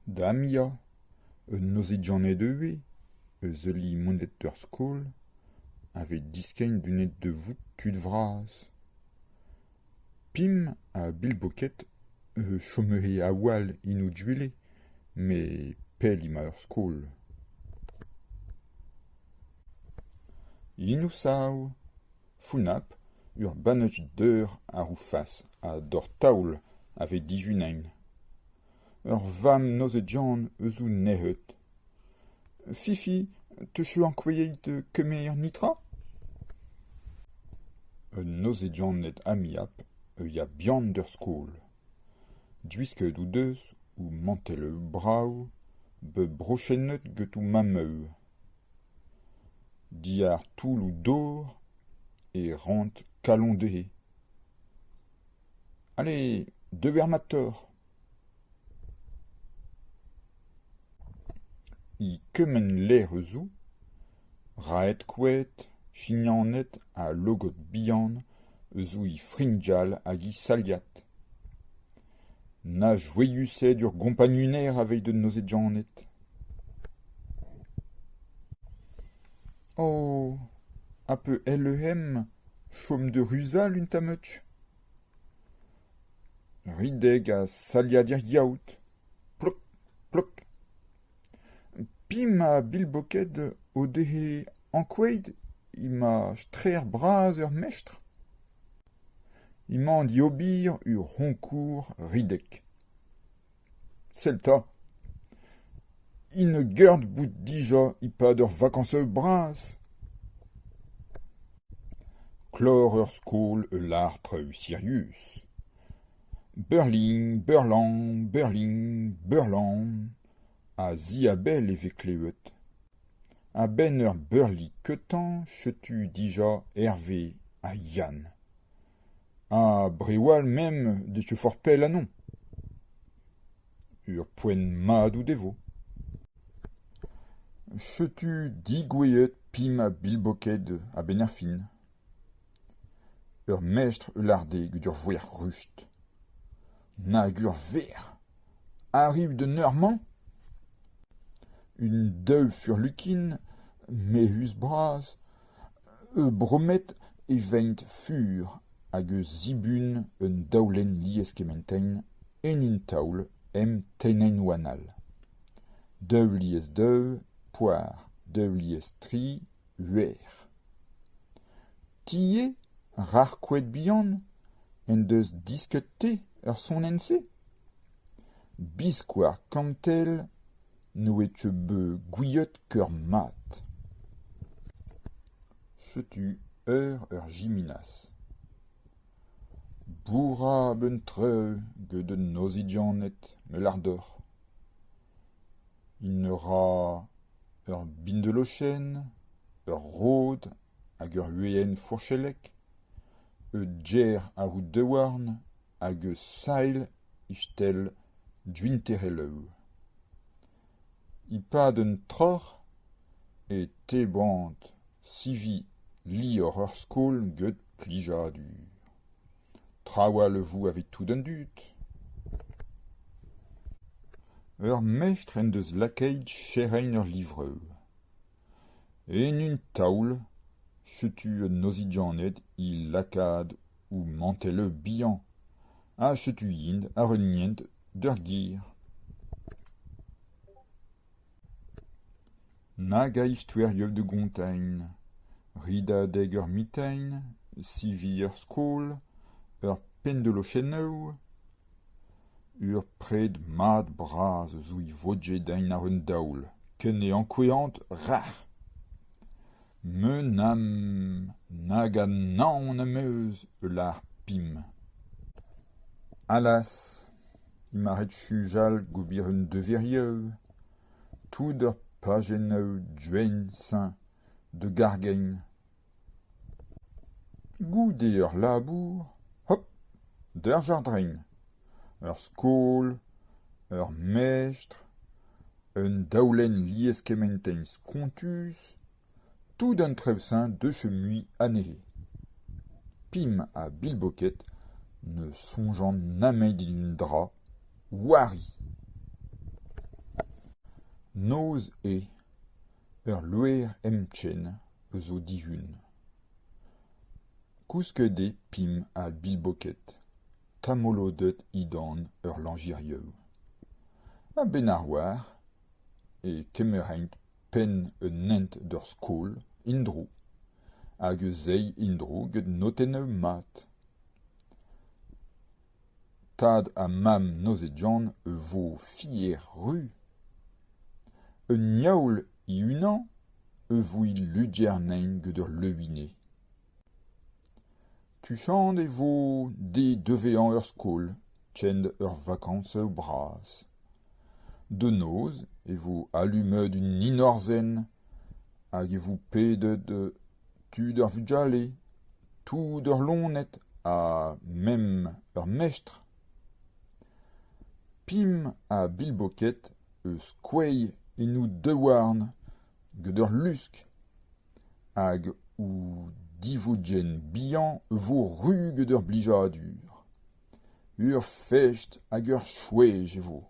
Dam ya, un nozijaned ivez, eus ul monet d'ur skol, a vez diskenn dunet da vout tud vras. Pim ha Bilboquet chomehe a-walc'h en o gwele, met pell emañ ar skol. En o sav, fonnapl, ur bannac'h dour àr o fas ha doc'h taol aveit dijuniñ. Ur vamm nozijan eus o nec'het. Fifi, 'teus ankouaet kemer netra ? An nozijaned amiapl a ya buan d'ar skol. Gwisket o deus o mantelloù brav bet brochennet gant o mammoù. Diwar toull o dor e roont kalon dezhe. Ale, degemer mat deoc'h ! E kement lec'h zo, razhed-koad, signaned ha logod bihan a zo é fringal hag é sailhat. Na joaiuset ur gompagnunezh aveit an nozijaned ! Oh ! Ha pa c'hellfemp chom da ruzal un tammig ? Redek ha sailhat er geot, plok ! plok ! Pim ha Bilboquet o dehe ankouaet emañ sklaer bras ur mestr ? Emañ d'ober ur c'hoñkour redek. Sell 'ta ! Int a gred bout dija e-pad ar vakañsoù bras. Kloc'h ur skol a lâr traoù sirius. Berlin, Berlin, Berlin, Berlin, a-ziabell e vez klevet. A-benn ar beurliñ kentañ setu dija Herve ha Yann. Ha Brewal memes n'eo ket forzh pell ac'hann. Ur poent mat o devo. Setu degouezhet Pim ha Bilboquet a-benn ar fin. Ur mestr a lâr dezhe gant ur vouezh rust. Nag ur verc'h ! Arru d'an eur-mañ ? Un daou furlukin, mezhus-bras, a bromet e vint fur hag a zibun un daolenn lieskementein en un taol hep tennañ o anal. Daou lies daou, pevar, daou lies tri, c'hwec'h. Te eo, razh-koad bihan, en deus desket te ar sonenn-se ? Biskoazh kentel n'oe ket bet gouiet ker mat. Setu eur ar jiminas. Bourrapl an traoù gant an nozijaned, me 'lâr deoc'h. Int a ra ur bindelochenn, ur rod hag ur wezenn forc'hellek, ur ger àr o daouarn hag ur sailh e-stel gwinterelloù. E-pad un troc'h e tebront sivi liorzh ar skol gant plijadur. Trawalc'h e vo evit tout an dud. Ur mestr en deus lakaet serriñ al levroù. En un taol, setu an nozijaned é lakaat o mantelloù bihan ha setu-int àr an hent d'ar gêr. Nag a istoerioù da gontañ ! Redadeg ur mintin, sivi er skol, ur penndolochennoù. Ur pred mat-bras a zo é vogedañ àr an daol, ken e ankouaant rac'h. Ma mamm, nag a naon am eus, a lâr Pim. Allaz ! Emañ ret sujal d'ober an deverioù, tout ar pajennoù gwenn-se da gargañ. Goude ur labour, hop ! D'ar jardrin. Ur skol, ur mestr, un daolenn lieskementein spontus, tout an traoù-se n'eus ket mui anezhe. Pim ha Bilboquet ne soñjont nemet en un dra : c'hoari ! Noz eo, ur loer hepken a zo dihun. Kousket eo Pim ha Bilboquet, tamolodet dindan ur lañjerioù. A-benn arc'hoazh e kemerint penn un hent d'ar skol en-dro hag ez aint en-dro gant notennoù mat. Tad ha mamm Nozedjan a vo fier-ruz. An diaoul e-unan a vo o lugerniñ gant al levenez. Tuchant e vo dezhe devezhiañ er skol kent ar vakañsoù bras. Da noz e vo alumet un enorzenn hag e vo pedet tud ar vugale, tout ar loened ha memes ar mestr. Pim ha Bilboquet a skoay en o daouarn gant ul lusk hag o divvogenn bihan a vo ruz gant ar blijadur. Ur fest hag ur choej e vo.